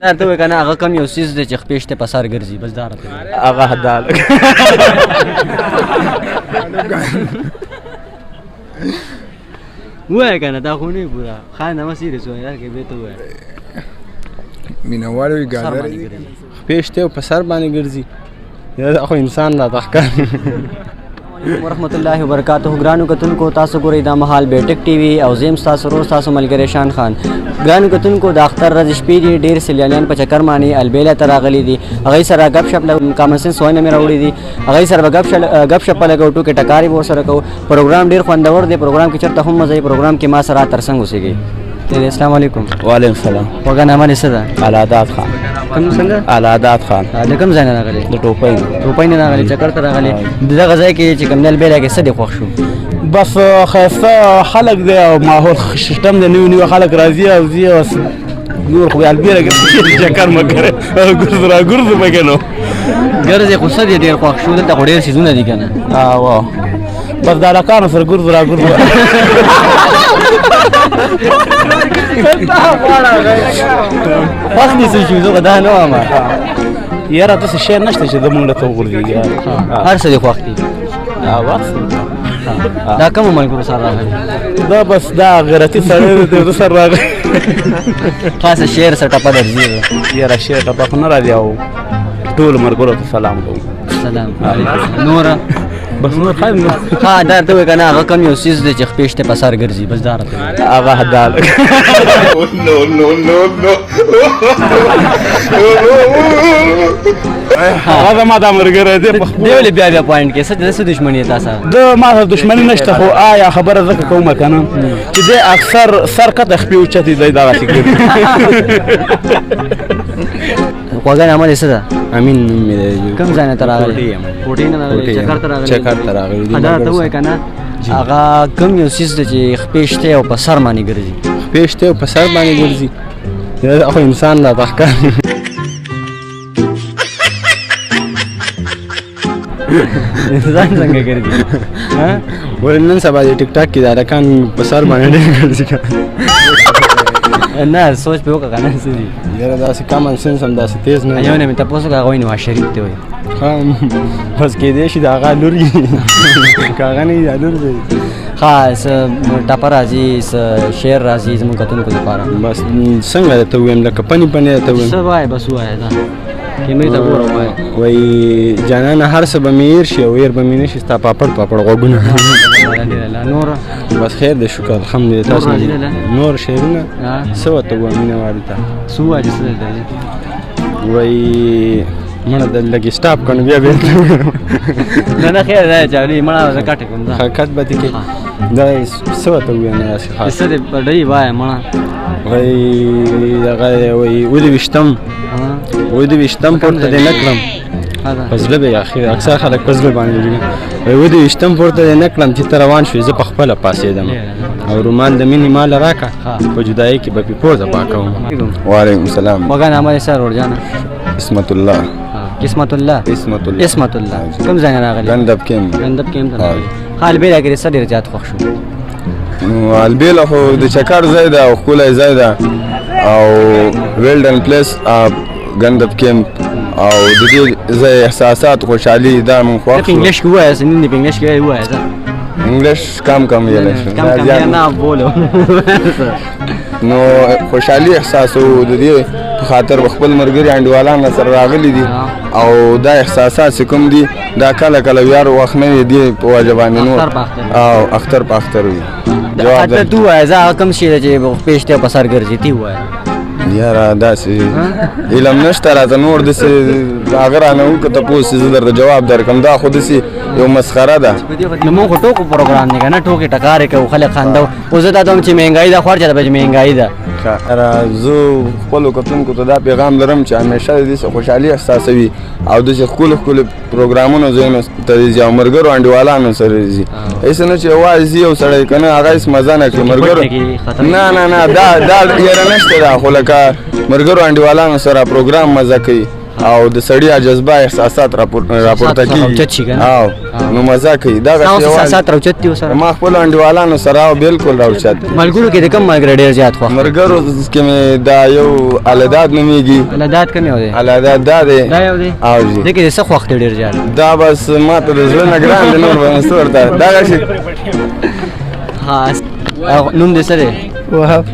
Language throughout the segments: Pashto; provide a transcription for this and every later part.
دا ته وې کنه هغه کم یو څیز دی چې خپې شته په سر ګرځي، بس دا راته ووایه. هغه دا ووایه کنه، دا خو نه پوره خان نه سیریس وایه یار، کې به ته ووایه. مینوال وي سر ګادر باندې دي. ګرځي. خپې شته او په سر باندې ګرځي، دا خو انسان راته ښکاري. ورحمت الله وبرکاته. ګرانو کتونکو، تاسو ګورئ دا مهال بیټک ټي وي او زیم تاسو ورور تاسو ملګری شان خان. ګرانو کتونکو، د اختر ورځې شپې دي، ډېر سیلانیان په چکر باندې البیلا ته راغلي دي. هغوی سره ګپ شپ کامن سنس وینه مې راوړي دي، هغوی سره به ګپ شپ لګو، ټوکې ټکارې به ورسره کوو. پروګرام ډېر خوندور دی، پروګرام کې چېرته هم مزه وي. پروګرام کې ما سره تر څنګ اوسېږئ. السلام علیکم. وعلیکم السلام. خوږه نامه دې څه ده؟ علاداد خان. کوم څنګه؟ علاداد خان. د کوم ځای نه راغلې؟ د ټوپۍ. ټوپۍ نه راغلې، چکر ته راغلې. دغه ځای کې چې کوم دی البیلا کې څه دې خوښ شو؟ بس ښایسته خلک دی او ماحول سیستم دی، نوي نوي خلک راځي او ځي، او نور خو البیره کې چکر مه کوې، ګرځو را ګرځو پکې. نو ګرځې خو څه دې ډېر خوښ شو؟ دلته خو ډېر څیزونه دي که نه؟ او بس د هلکانو سره ګرځو را ګرځو. خوښ دې څه شو؟ زه خو دا نه وایم. یاره داسې شی نشته چې زمونږ ته وغورځېږي. هر څه دې خوښ دي؟ بس. دا کوم ملګرو سره راغلی؟ دا بس دا غیرتي سړی دی، د سره راغلی. خاصه شعر څه ټپه درځي؟ یاره شعر ټپه خو نه راځي، او ټولو ملګرو ته سلام کوم. سلام. نور؟ بس نور خیر. ها، دا ته وې کنه هغه کم یو څیز دی چې خپې شته په سر ګرځي، بس دا راته ووایه. هغه دا نو نو نو نو. هغه زما دا ملګری دی په خپل دی ولې بیا بیا پوینټ کې څه د څه دښمني تا سره؟ د ما سره دښمني نشته، خو آیا خبره ځکه کومه که نه چې دی اکثر سر کته خپې اوچتې دی، دغسې ګرځي. خوږه نامه دې څه ده؟ امین نوم مې دی. کوم ځای نه ته راغلی؟ کوټې یم. کوټې نه راغلی، کوټې یم. چکر ته راغلی؟ چکر ته راغلی دي. دا راته ملګرو ووایه سره. که نه هغه کوم یو څیز دی چې خپې شته او په سر باندې ګرځي؟ خپې شته او په سر باندې ګرځي، دا خو انسان راته ښکاري. انسان څنګه ګرځي؟ ها؟ ولې نن سبا د ټیک ټاک کې د هلکان په سر باندې ډېر ګرځي. نه، سوچ پې وکړه که نه، څه دي؟ یاره داسې کامن سنس هم داسې تیز نه. یو نه مې تپوس وکړه، هغه وایي نواز شریف دی وایي. ها، بس کېدای شي د هغه لور وي، که هغه نه وي دا لور دی. ښه، څه ټپه راځي، څه شعر راځي زموږ کتونکو لپاره؟ بس څنګه درته ووایم، لکه پني پني درته څه ووایم. وایې؟ بس ووایه، دا کیمرې ته ګوره، ووایه. وایي جانانه هر څه به مې هېر شي او هېر به مې نه شي ستا پاپړ پاپړ غوږونه. نور؟ بس خیر دی، شکر الحمدلله. تاسو؟ راځي نه؟ نور شعرونه ها؟ څه ورته ووایم مینه والو ته؟ څه ووایه چې څه درته راځي. وایي مړه د لږې سټاپ کړه، بیا بېرته. نه نه، خیر دی، چالي مړه زه کټ کوم ځه. ښه، کټ به دې کې دا څه ورته ووایم داسې خاص؟ څه دې په ډۍ وایه مړه. وایي دغه وایي ودې ویشتم، ودې ویشتم پورته دې نه کړم په زړه به اخر. اکثر خلک په زړه باندې وي. وایي ودې ویشتم پورته دې نه کړم چې ته روان شوې، زه په خپله پاڅېدم، او رومال د مینې مال راکه، په جدایۍ کې به پې پوزه پاکوم. وعلیکم السلام. خوږه نامه دې څه ورور جانه؟ عصمت الله. قسمت الله؟ عصمت الله. عصمت الله، کوم ځای نه راغلی؟ ګندب کېم. ګندب کېم ته راغلی. ښه، البیلا کې دې څه ډېر زیات خوښ شو؟ نو البیلا خو د چکر ځای ده او ښکلی ځای ده، او ویلډن پلیس ګندب کېم، او د دې ځای احساسات خوشحالي دا مونږ خوښ ته په شو. انګلیش کې ووایه، څه نن دې په انګلیش کې ووایه ځه. انګلیش کم کم ویلی شم. کم کم یا نه بولو. نو خوشحالي احساسو د دې په خاطر به خپل ملګري انډیوالان سره راغلي دي، او دا احساسات چې کوم دي دا کله کله ویار وخت نه وي، دې په وجه باندې نور اختر په اختر. او اختر په اختر وي. جواب ته درکړه. تو ووایه ځه، هغه کوم شی دی چې خپې شته په سر ګرځي؟ تی ووایه. یاره داسې علم نشته راته، نور داسې هغه رانه وکړه تپوس چې زه درته جواب درکړم، دا خو داسې یو مسخره ده. نو موږ خو ټوکو پروګرام دی که نه، ټوکې ټکارې کوو، خلک خندو. اوس زه دا ته وایم چې مهنګایي ده، خو هر چاته به چې مهنګایي ده. ښه، زه خپلو کتونکو ته دا پیغام لرم چې همیشه د داسې خوشحالي احساسوي او داسې ښکلو ښکلو پروګرامونو ځایونو ته ځي او ملګرو انډیوالانو سره ځي، هېڅ نه چې یوازې ځي او سړی که نه هغه هېڅ مزه نه کوي ملګرو. پټ نه کېږي، خطر. نه نه نه، دا دا یاره نشته، دا خو لکه ملګرو انډیوالانو سره پروګرام مزه کوي. او د سړي جذبه احساسات راپورته کېږي او نو مزه کوي. دغه احساسات راوچت دي ورسره. ما خپلو انډیوالانو سره او بالکل راوچت دي. ملګرو کې د کوم ملګری ډېر زیات خوښ؟ ملګرو کې مې دا یو الداد نومېږي. الداد کوم یو دی؟ الداد دا دی. دا یو دی؟ او جي. دې کې د څه خوښ دی ډېر زیات؟ دا بس ما ته د زړه نه ګران دی، نور به مې څه ورته دغسې. ها، نوم دې څه دی؟ وهاب.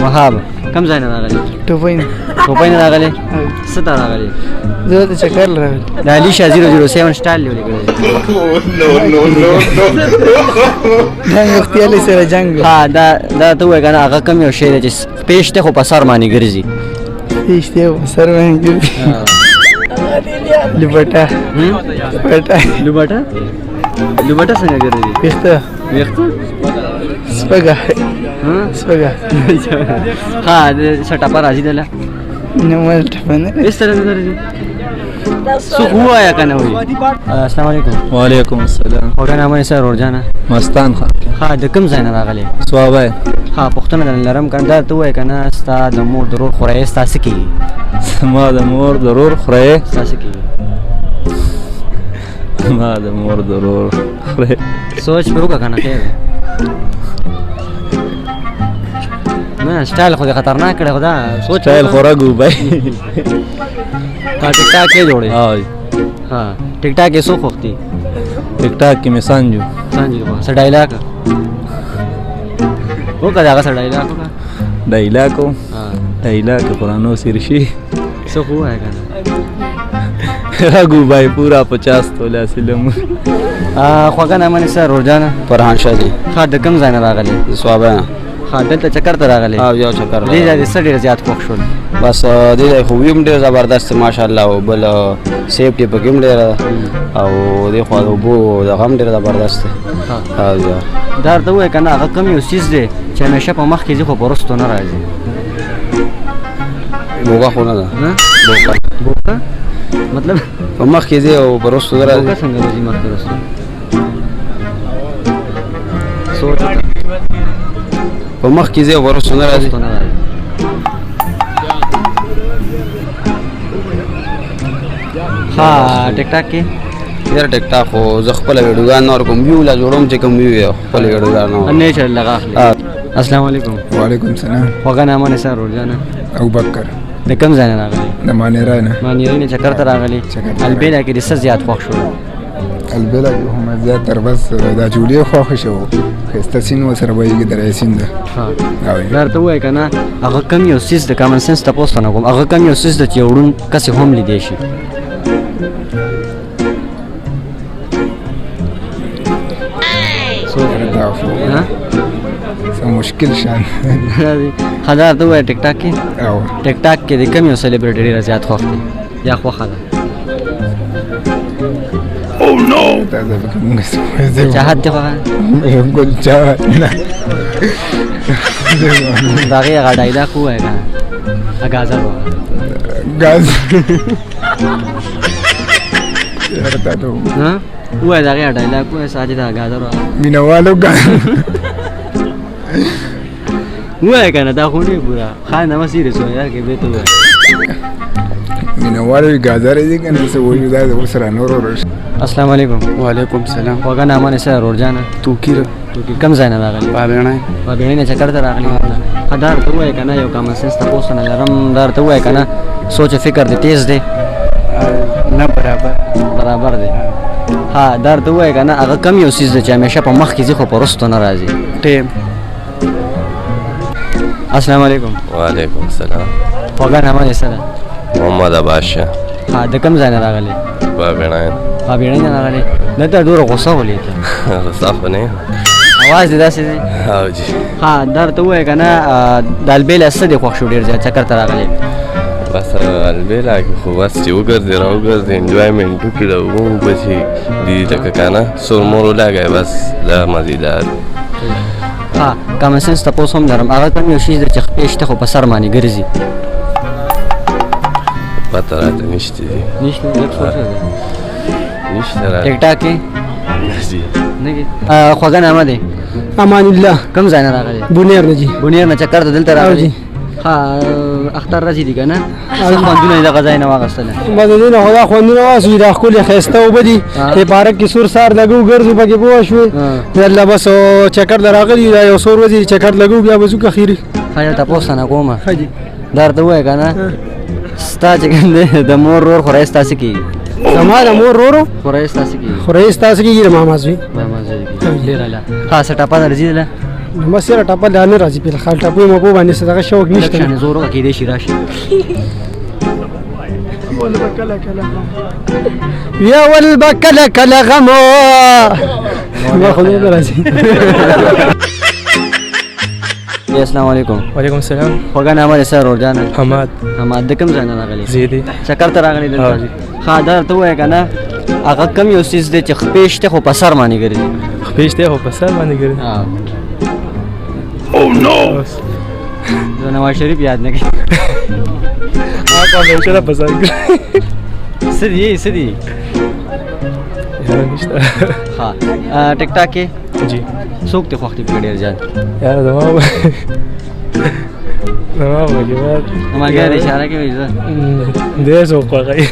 وهاب، کوم ځای نه راغلی؟ ټوپۍ نه. ټوپۍ نه راغلی؟ څه ته راغلی؟ زه د چکر راغلی. د علي شاه 007 سټایل دې ولې کړی؟ دا مې اختیاري سره جنګ دی. ها، دا ته ووایه که نه هغه کوم یو شی دی چې پېش دی خو په سر باندې ګرځي؟ پېش دی خو په سر باندې ګرځي. لوبټه. لوبټه. لوبټه؟ لوبټه څنګه ګرځي؟ ویښته. ویښته؟ سپږه. سپږه. ها، څه ټپه راځي دله؟ نه، ما ټپه نه. هېڅ سره نه راځي. څوک ووایه که نه وایي؟ السلام علیکم. وعلیکم السلام. خوږه نامه یې څه ورور جانه؟ مستان خان. ها، د کوم ځای نه راغلی؟ صوابی. ها، پوښتنه درنه لرم که نه دا ته ووایه که نه ستا د مور د ورور خورایې ستا څه کېږي؟ زما د مور د ورور خورایې ستا څه کېږي؟ زما د مور د ورور خورایې. سوچ پرې وکړه که نه خیر دی. نه، سټایل خو دې خطرناک کړی، خو دا سوچ سټایل خو رګو بای. ها، ټیک ټاک یې جوړې؟ ها. ها، ټیک ټاک یې څو خوښ دي؟ ټیک ټاک کې مې سانجو. سانجو خوښ. څه ډایلاګ وکړه؟ د هغه څه ډایلاګ وکړه. ډایلاګ؟ ډایلاګ قرآنو سیر شي. څه خو ووایه که نه. رګو بای پورا 50 تولا سلم. خوږه نامه دې څه ورور جانه؟ فرهان شاه دی. ها، د کوم ځای نه راغلی؟ د صوابۍ نه. ها، دلته چکر ته راغلی؟ او یو چکر. دې ځای دې څه ډېر زیات خوښ شول؟ بس دې ځای خو ویو هم ډېر زبردست دی ماشاءالله، او بل سیفټي پکې هم ډېره ده، او دې خوا د اوبو دغه هم ډېر زبردست دی. او دا ورته ووایه که نه هغه کوم یو څیز دی چې همیشه په مخ کې ځي خو په وروستو نه راځي؟ بوغه خو نه ده. بوغه. بوغه مطلب؟ په مخ کې ځي او په وروستو نه راځي. بوغه څنګه به ځي مخکې وروستو؟ سوچ وکړه. په مخ کې ځي او وروستو نه راځي. ها، ټیک ټاک کې؟ یاره ټیک ټاک خو زه خپله ویډیوګان نه ورکوم، ویو لا جوړوم چې کوم ویو یې خپله ویډیوګان نه ورکوم. نیچر لغه اخلي. السلام علیکم. وعلیکم السلام. خوږه نامه دې څه ورور جانه؟ ابوبکر. د کوم ځای نه راغلی؟ د مانیرای نه. مانیرای نه چکر ته راغلی. البیلا کې دې څه زیات خوښ شول؟ البیلا کې هم زیات تر بس دا جوړې خوښ شو، ښایسته سیند ورسره بهېږي، دریا سیند ده. دا ورته ووایه که نه هغه کوم یو څیز د کامن سنس تپوس ته نه کوم، هغه کوم یو څیز ده چې یو ړوند کس یې هم لیدی شي؟ څه مشکل شان. ښه، دا ورته ووایه ټیک ټاک کې؟ ټیک ټاک کې د کوم یو سلیبریټي ډېره زیات خوښ دی یا خوښه ده؟ چاهت دې خوښه ده؟ ګل چاهت نه. د هغې هغه ډایلاګ ووایه که نه، ګازر ووایه. ګاز یاره تا ته ووایه، د هغې ډایلاګ ووایه ساجده، ګازر ووایه. مینهوالو ګاز ووایه که نه، دا خو نه پوره خان نه سیریس وایه یار کې به ته ووایه. مینهوالو ګازر دي که نه څه وایو، دا ورسره نور ورسره. السلام علیکم. وعلیکم السلام. خوږه نامه دې څه ورور جانه؟ توکیر. توکیر، کوم ځای نه راغلی؟ بابېڼۍ. بابېڼۍ نه چکر ته راغلی. ښه، دا ورته ووایه که نه یو کامن سنس تپوس نه لرم، دا ورته ووایه که نه سوچ فکر دې تیز دی؟ نه، برابر. برابر دی. ها، دا ورته ووایه که نه هغه کوم یو څیز دی چې همیشه په مخ کې ځي خو په وروستو نه راځي؟ ټیم. السلام علیکم. وعلیکم السلام. خوږه نامه دې څه ده؟ محمد عباس شاه. ها، د کوم ځای نه راغلی؟ بابېڼۍ. بابېڼۍ نه راغلی. نه ته ډېره غوسه ولې ته؟ غوسه خو نه یم. اواز دې داسې دی؟ او جي. ها، دا ورته ووایه که نه د البیلا څه دې خوښ شو ډېر زیات چکر ته راغلی؟ بس البیلا کې خو بس چې وګرځې راوګرځې انجوایمنټ وکړي، د اوبو اوبه چې دي لکه که نه سور مور ولګوې، بس دا مزیدار. ها، کامن سنس تپوس هم لرم، هغه کوم یو شی دی چې خپې شته خو په سر باندې ګرځي؟ پته راته نشته دي. نشته؟ لږ سوچ وکړه. نشته راته. ټیک ټاک کې؟ نه ځي. نه کې. خوږه نامه دی؟ امان الله. کوم ځای نه راغلی؟ بونیر نه جي. بونیر نه چکر ته دلته راغلی؟ ها، اختر ورځې دي که نه، څه خوندونه یې دغه ځای نه واخیستله؟ بس د دې نه خو دا خوندونه واخیستو چې دا ښکلې ښایسته اوبه دي، دې پارک کې سور سار لګو، ګرځو پکې، پوه شوې؟ یاله بس چکر له راغلي، دا یو څو ورځې چکر لګو، بیا به ځو که خیري. ښه، یو تپوس نه کومه. ښه جي. دا درته ووایه که نه، ستا چې کوم دی د مور ورور خورای ستا څه کېږي؟ زما د مور ورور خورای ستا څه کېږي؟ خورای ستا څه کېږي؟ د ماما زوی. ماما زوی کېږي. ډېر اعلی. ښه، څه ټپه درځي دله؟ بس یاره ټپه لا نه راځي، په خال ټپو مپو باندې څه دغه شوق نشته. لږ شانې زور وکړه، کېدای شي راشي. یا ول به کله کله غمو ما خو نه راځي. السلام علیکم. وعلیکم السلام. خوږه نامه دې سره ورور جانه؟ حماد. حماد، د کوم ځای نه راغلی؟ زیدی. چکر ته راغلی دلته؟ ښه، دا درته ووایه که نه، هغه کوم یو څیز دی چې خپې شته خو په سر باندې ګرځي؟ خپې شته خو په سر باندې ګرځي؟ او نو زه نواز شریف یاد نه کړم. هغه همیشه په سر ګرځي. څه دي، څه دي؟ یاره نشته. ښه، ټیک ټاک کې جی څوک دې خوښ دي پکې ډېر زیات؟ یاره زما واجبات ملګری اشاره کوي زه دې څوک خوښوي؟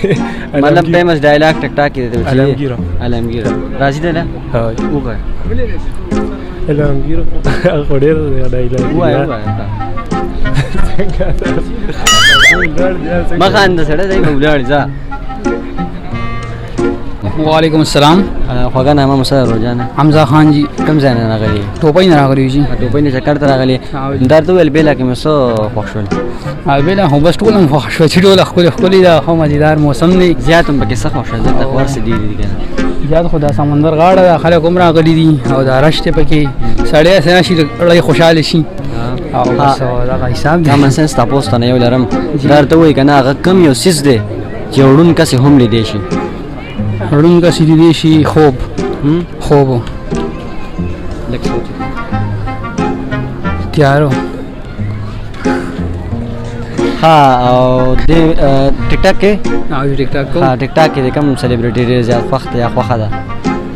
مطلب فیمس ډایلاګ ټیک ټاک کې دی. علمګیر. علمګیر راځي دی نه؟ ووایه. علمګیر خو ډېر ډایلاګ. ووایه ووایه، مه خانده سړی دی به ولاړ ځه. وعلیکم السلام. خوږه نامه مو څه ده ورور؟ حمزه خان جی. کوم ځای نه راغلی؟ ټوپۍ نه راغلی جی. ټوپۍ نه چکر ته راغلی. دا درته وویل بېلا کې مې څه خوښ شول؟ بېلا خو بس ټول هم خوښ شول چې ټوله ښکلې ښکلې ده، ښه مزیدار موسم دی. زیات هم پکې څه خوښ شول؟ دلته خو هر څه ډېر دي که نه؟ زیات خو دا سمندر غاړه ده، خلک هم راغلي دي او دا رش دی پکې، سړی هسې نه شي لږ خوشحاله شي او بس دغه حساب دی. کامن سنس تپوس ته نه یو لرم، دا درته ووایي که نه، هغه کوم یو څیز دی چې یو ړوند کس یې هم لیدی شي؟ ړوند کس یې لیدی شي؟ خوب. خوب. لږ سوچ. تیارو. ها، او د ټیک ټاک کې؟ او ټیک ټاک کوم. ها، ټیک ټاک کې د کوم سلیبریټي ډېر زیات خوښ دی یا خوښه ده؟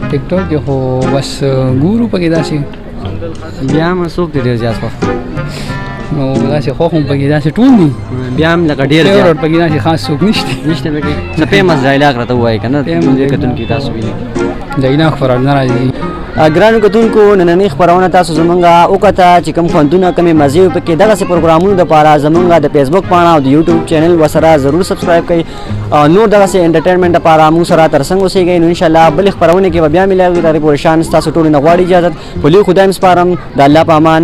ټیک ټاک کې خو بس ګورو پکې داسې. بیا هم څوک دی ډېر زیات خوښ؟ نو داسې خوښ هم پکې داسې ټول دي. بیا هم لکه ډېر زیات فیورټ پکې داسې خاص څوک نشته. نشته پکې. څه فیمس ډایلاګ راته ووایې که نه، دې کتونکي تاسو وینئ. ډایلاګ خو راته نه راځي. ګرانو کتونکو، نننۍ خپرونه تاسو زمونږ وکته چې کوم خوندونه کومې مزې پکې. دغسې پروګرامونو دپاره زمونږ د فیسبوک پاڼه او د یوټیوب چینل ورسره ضرور سبسکرایب کړئ او نور دغسې انټرټینمنټ دپاره موږ سره تر څنګ اوسېږئ. نو انشاءالله بلې خپرونې کې به بیا میلاوي. تر هغې پورې شان ستاسو ټولو نه غواړي اجازت، په لوی خدای مې سپارم، د الله په امان.